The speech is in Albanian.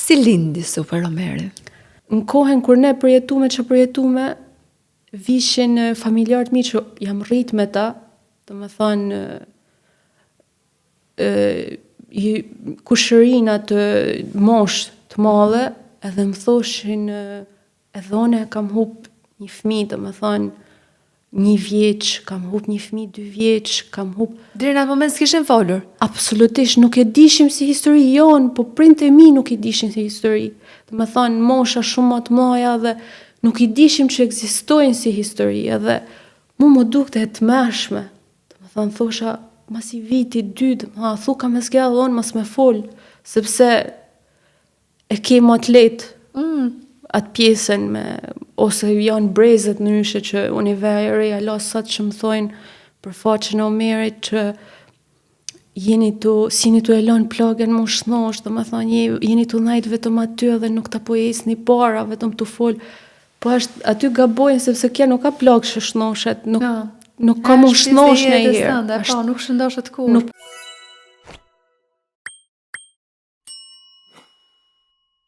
Si lindi Super Omeri? Në kohën kur ne përjetume që përjetume, vishin familjarët mi që jam rrit me ta, domethonë, kushërina të moshë të madhe, edhe më thoshin, edhe une kam hup një fmi, domethonë, një vjeç, kam hup një fmi dy vjeç, kam hup... Deri në atë moment s'kishin folur? Absolutisht, nuk e dishim si histori jonë, po prindët e mi nuk e dishin si histori. Domethonë, mosha shumë ma të mdhaja dhe nuk i dishim që ekzistojnë si histori, edhe mu më dukte e tmerrshme. Domethonë, thosha, masi viti, dy, domethonë, thu kam me zgjedh unë mos me fol, sepse e ke më të lehtë mm. atë pjesën me, ose janë brezet ndryshe që unë i vej re hala sot që më thojnë për faqen e Omerit që jeni tu, si jeni tu e lënë plagën mu shnosh, domethonë, jeni tu nejt vetëm aty edhe nuk ta po ecni para, vetëm tu fol. Po është aty gabojnë sepse kjo nuk ka plagë që shnoshet, nuk, no. nuk ka mu shnosh njëherë. Po, nuk shëndoshet kurrë. Nuk...